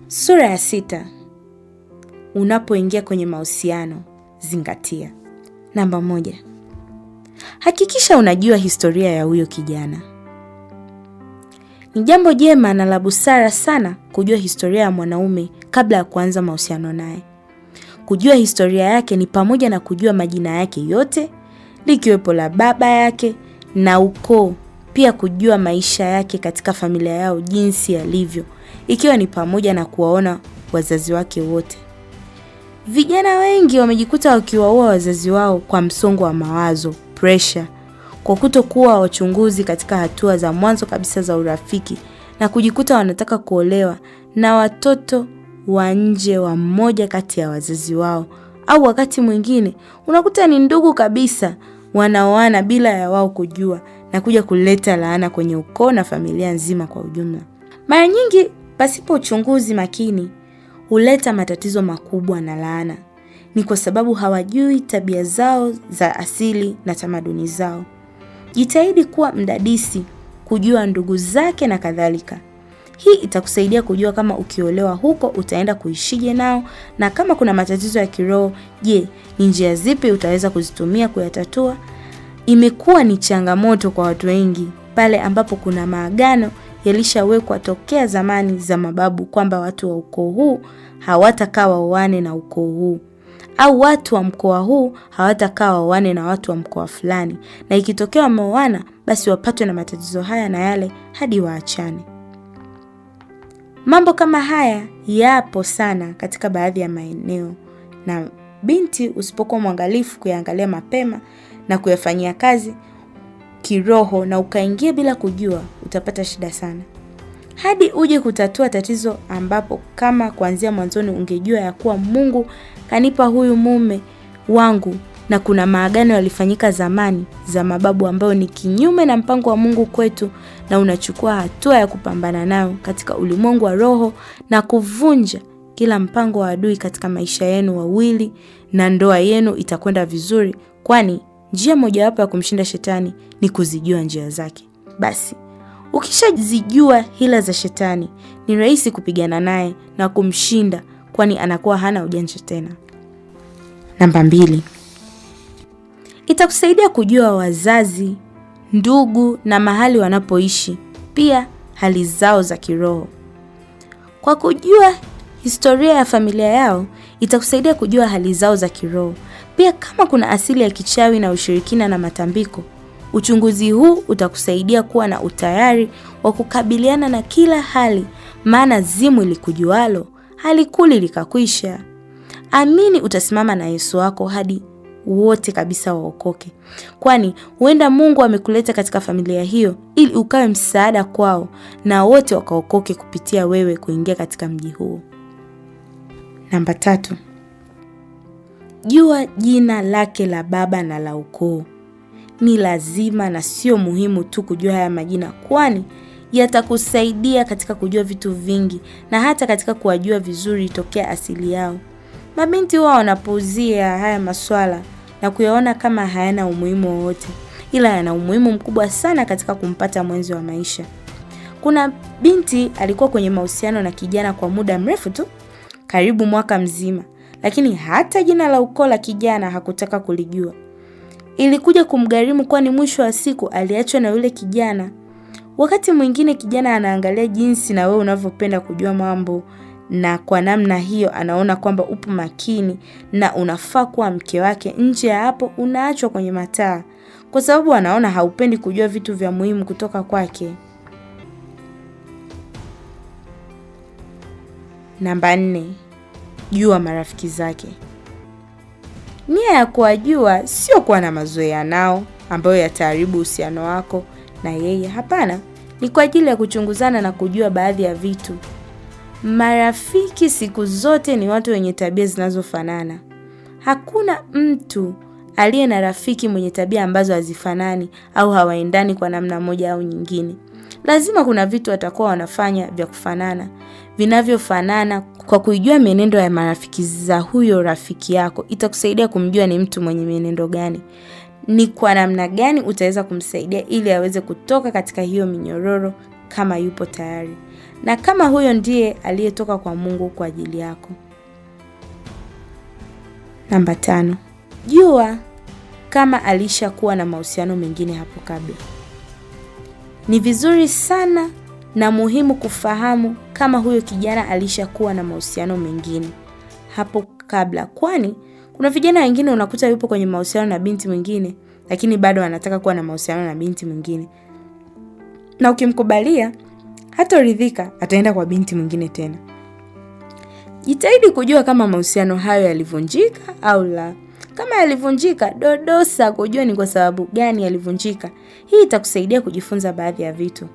Sura ya 6. Unapoingia kwenye mahusiano, zingatia. Namba 1. Hakikisha unajua historia ya huyo kijana. Ni jambo jema na la busara sana kujua historia ya mwanaume kabla ya kuanza mahusiano naye. Kujua historia yake ni pamoja na kujua majina yake yote, likiwepo la baba yake na ukoo, pia kujua maisha yake katika familia yao jinsi yalivyo, ikiwa ni pamoja na kuwaona wazazi wake wote. Vijana wengi wamejikuta wakiwaua wazazi wao kwa msongo wa mawazo, pressure, kwa kutokuwa wachunguzi katika hatua za mwanzo kabisa za urafiki na kujikuta wanataka kuolewa na watoto wa nje wa mmoja kati ya wazazi wao, au wakati mwingine unakuta ni ndugu kabisa wanaoana bila ya wao kujua na kuja kuleta laana kwenye ukoo na familia nzima kwa ujumla. Mara nyingi pasipo uchunguzi makini huleta matatizo makubwa na laana. Ni kwa sababu hawajui tabia zao za asili na tamaduni zao. Jitahidi kuwa mdadisi, kujua ndugu zake na kadhalika. Hii itakusaidia kujua kama ukiolewa huko utaenda kuishije nao, na kama kuna matatizo ya kiroho, je, ni njia zipi utaweza kuzitumia kuyatatua? Imekuwa ni changamoto kwa watu wengi pale ambapo kuna maagano yalishawekwa tokea zamani za mababu kwamba watu wa ukoo huu hawatakaa waoane na ukoo huu, au watu wa mkoa huu hawatakaa waoane na watu wa mkoa fulani, na ikitokea wameoana basi wapatwe na matatizo haya na yale hadi waachane. Mambo kama haya yapo sana katika baadhi ya maeneo, na binti usipokuwa mwangalifu kuyaangalia mapema na kuyafanyia kazi kiroho na ukaingia bila kujua, utapata shida sana hadi uje kutatua tatizo ambapo kama kuanzia mwanzoni ungejua ya kuwa Mungu kanipa huyu mume wangu na kuna maagano yalifanyika zamani za mababu ambayo ni kinyume na mpango wa Mungu kwetu, na unachukua hatua ya kupambana nayo katika ulimwengu wa roho na kuvunja kila mpango wa adui katika maisha yenu wawili, na ndoa yenu itakwenda vizuri, kwani njia mojawapo ya kumshinda shetani ni kuzijua njia zake. Basi ukishazijua hila za shetani, ni rahisi kupigana naye na kumshinda, kwani anakuwa hana ujanja tena. Namba 2. Itakusaidia kujua wazazi, ndugu na mahali wanapoishi, pia hali zao za kiroho. Kwa kujua historia ya familia yao, itakusaidia kujua hali zao za kiroho. Pia kama kuna asili ya kichawi na ushirikina na matambiko, uchunguzi huu utakusaidia kuwa na utayari wa kukabiliana na kila hali, maana zimu likujualo halikuli likakwisha. Amini utasimama na Yesu wako hadi wote kabisa waokoke, kwani huenda Mungu amekuleta katika familia hiyo ili ukawe msaada kwao na wote wakaokoke kupitia wewe kuingia katika mji huo. Namba 3. Jua jina lake la baba na la ukoo. Ni lazima na sio muhimu tu kujua haya majina, kwani yatakusaidia katika kujua vitu vingi na hata katika kuwajua vizuri tokea asili yao. Mabinti huwa wanapuuzia haya maswala na kuyaona kama hayana umuhimu wowote, ila yana umuhimu mkubwa sana katika kumpata mwenzi wa maisha. Kuna binti alikuwa kwenye mahusiano na kijana kwa muda mrefu tu, karibu mwaka mzima, lakini hata jina la ukoo la kijana hakutaka kulijua. Ilikuja kumgharimu, kwani mwisho wa siku aliachwa na yule kijana. Wakati mwingine kijana anaangalia jinsi na wewe unavyopenda kujua mambo, na kwa namna hiyo anaona kwamba upo makini na unafaa kuwa mke wake. Nje ya hapo unaachwa kwenye mataa, kwa sababu anaona haupendi kujua vitu vya muhimu kutoka kwake. Namba 4. Jua marafiki zake. Nia ya kuwajua sio kuwa na mazoea nao ambayo yataharibu uhusiano wako na yeye. Hapana, ni kwa ajili ya kuchunguzana na kujua baadhi ya vitu. Marafiki siku zote ni watu wenye tabia zinazofanana. Hakuna mtu aliye na rafiki mwenye tabia ambazo hazifanani au hawaendani kwa namna moja au nyingine. Lazima kuna vitu watakuwa wanafanya vya kufanana, vinavyofanana. Kwa kuijua mienendo ya marafiki za huyo rafiki yako, itakusaidia kumjua ni mtu mwenye mienendo gani, ni kwa namna gani utaweza kumsaidia ili aweze kutoka katika hiyo minyororo kama yupo tayari na kama huyo ndiye aliyetoka kwa Mungu kwa ajili yako. Namba 5, jua kama alishakuwa na mahusiano mengine hapo kabla. Ni vizuri sana na muhimu kufahamu kama huyo kijana alishakuwa na mahusiano mengine hapo kabla, kwani kuna vijana wengine unakuta yupo kwenye mahusiano na binti mwingine, lakini bado anataka kuwa na mahusiano na binti mwingine, na ukimkubalia hataridhika, ataenda kwa binti mwingine tena. Jitahidi kujua kama mahusiano hayo yalivunjika au la. Kama yalivunjika, dodosa kujua ni kwa sababu gani yalivunjika. Hii itakusaidia kujifunza baadhi ya vitu.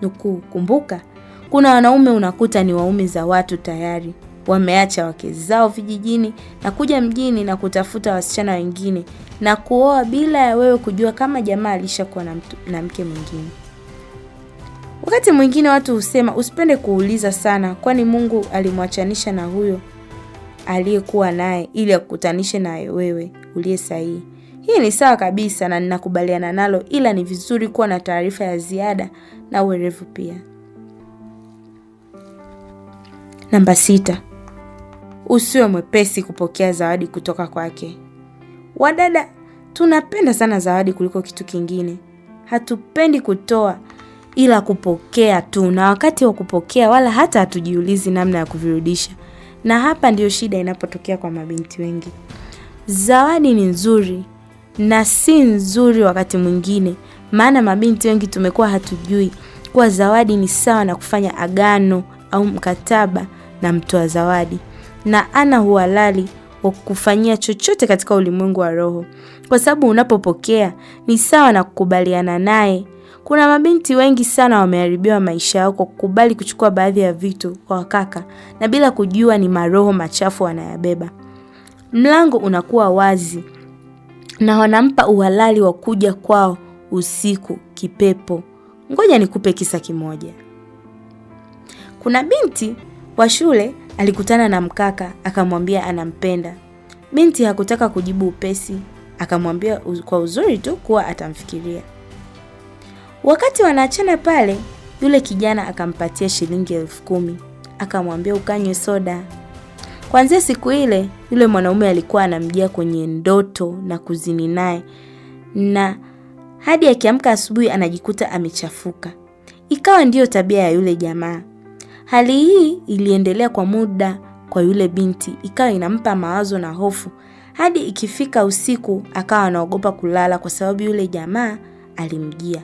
Nukuu, kumbuka kuna wanaume unakuta ni waume za watu tayari, wameacha wake zao vijijini na kuja mjini na kutafuta wasichana wengine na kuoa bila ya wewe kujua kama jamaa alishakuwa na mke mwingine. Wakati mwingine watu husema usipende kuuliza sana, kwani Mungu alimwachanisha na huyo aliyekuwa naye ili akukutanishe na wewe uliye sahihi. Hii ni sawa kabisa na ninakubaliana nalo, ila ni vizuri kuwa na taarifa ya ziada na uwerevu pia. Namba 6, usiwe mwepesi kupokea zawadi kutoka kwake. Wadada tunapenda sana zawadi kuliko kitu kingine. Hatupendi kutoa ila kupokea tu, na wakati wa kupokea wala hata hatujiulizi namna ya kuvirudisha. Na hapa ndiyo shida inapotokea kwa mabinti wengi. Zawadi ni nzuri na si nzuri wakati mwingine, maana mabinti wengi tumekuwa hatujui kuwa zawadi ni sawa na kufanya agano au mkataba na mtoa zawadi, na ana uhalali wa kukufanyia chochote katika ulimwengu wa roho, kwa sababu unapopokea ni sawa na kukubaliana naye. Kuna mabinti wengi sana wameharibiwa maisha yao kwa kukubali kuchukua baadhi ya vitu kwa wakaka na bila kujua ni maroho machafu wanayabeba. Mlango unakuwa wazi na wanampa uhalali wa kuja kwao usiku kipepo. Ngoja nikupe kisa kimoja. Kuna binti wa shule alikutana na mkaka akamwambia anampenda. Binti hakutaka kujibu upesi, akamwambia kwa uzuri tu kuwa atamfikiria. Wakati wanaachana pale, yule kijana akampatia shilingi 10,000, akamwambia ukanywe soda. Kuanzia siku ile, yule mwanaume alikuwa anamjia kwenye ndoto na kuzini naye, na hadi akiamka asubuhi anajikuta amechafuka. Ikawa ndiyo tabia ya yule jamaa. Hali hii iliendelea kwa muda kwa yule binti, ikawa inampa mawazo na hofu, hadi ikifika usiku akawa anaogopa kulala kwa sababu yule jamaa alimjia.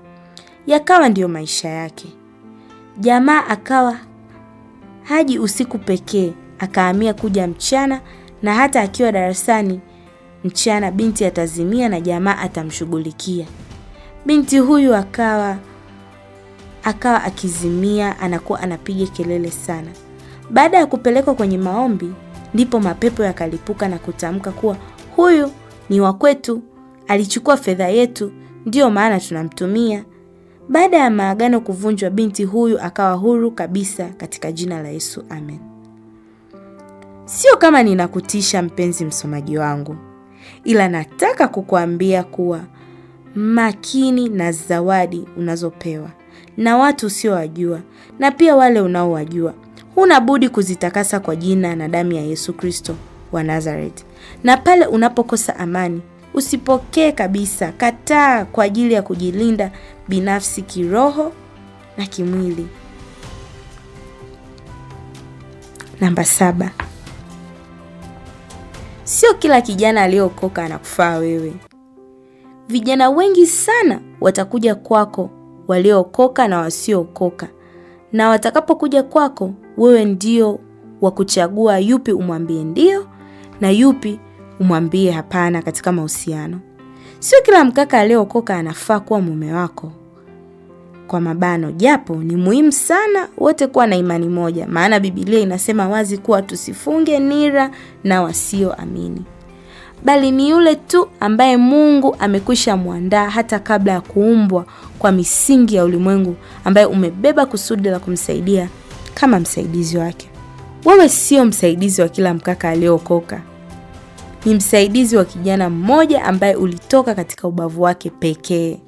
Yakawa ndiyo maisha yake. Jamaa akawa haji usiku pekee, akahamia kuja mchana, na hata akiwa darasani mchana binti atazimia na jamaa atamshughulikia. Binti huyu akawa akizimia, anakuwa anapiga kelele sana. Baada ya kupelekwa kwenye maombi, ndipo mapepo yakalipuka na kutamka kuwa huyu ni wa kwetu, alichukua fedha yetu, ndiyo maana tunamtumia. Baada ya maagano kuvunjwa, binti huyu akawa huru kabisa katika jina la Yesu, amen. Sio kama ninakutisha mpenzi msomaji wangu, ila nataka kukuambia kuwa makini na zawadi unazopewa na watu usiowajua na pia wale unaowajua. Huna budi kuzitakasa kwa jina na damu ya Yesu Kristo wa Nazareth. Na pale unapokosa amani, usipokee kabisa, kataa kwa ajili ya kujilinda binafsi kiroho na kimwili. Namba 7. Sio kila kijana aliyeokoka anakufaa wewe. Vijana wengi sana watakuja kwako, waliookoka na wasiookoka. Na watakapokuja kwako, wewe ndio wa kuchagua yupi umwambie ndio na yupi umwambie hapana katika mahusiano. Sio kila mkaka aliyeokoka anafaa kuwa mume wako. Kwa mabano, japo ni muhimu sana wote kuwa na imani moja, maana Biblia inasema wazi kuwa tusifunge nira na wasioamini, bali ni yule tu ambaye Mungu amekwisha muandaa hata kabla ya kuumbwa kwa misingi ya ulimwengu, ambaye umebeba kusudi la kumsaidia kama msaidizi wake. Wewe sio msaidizi wa kila mkaka aliyeokoka. Ni msaidizi wa kijana mmoja ambaye ulitoka katika ubavu wake pekee.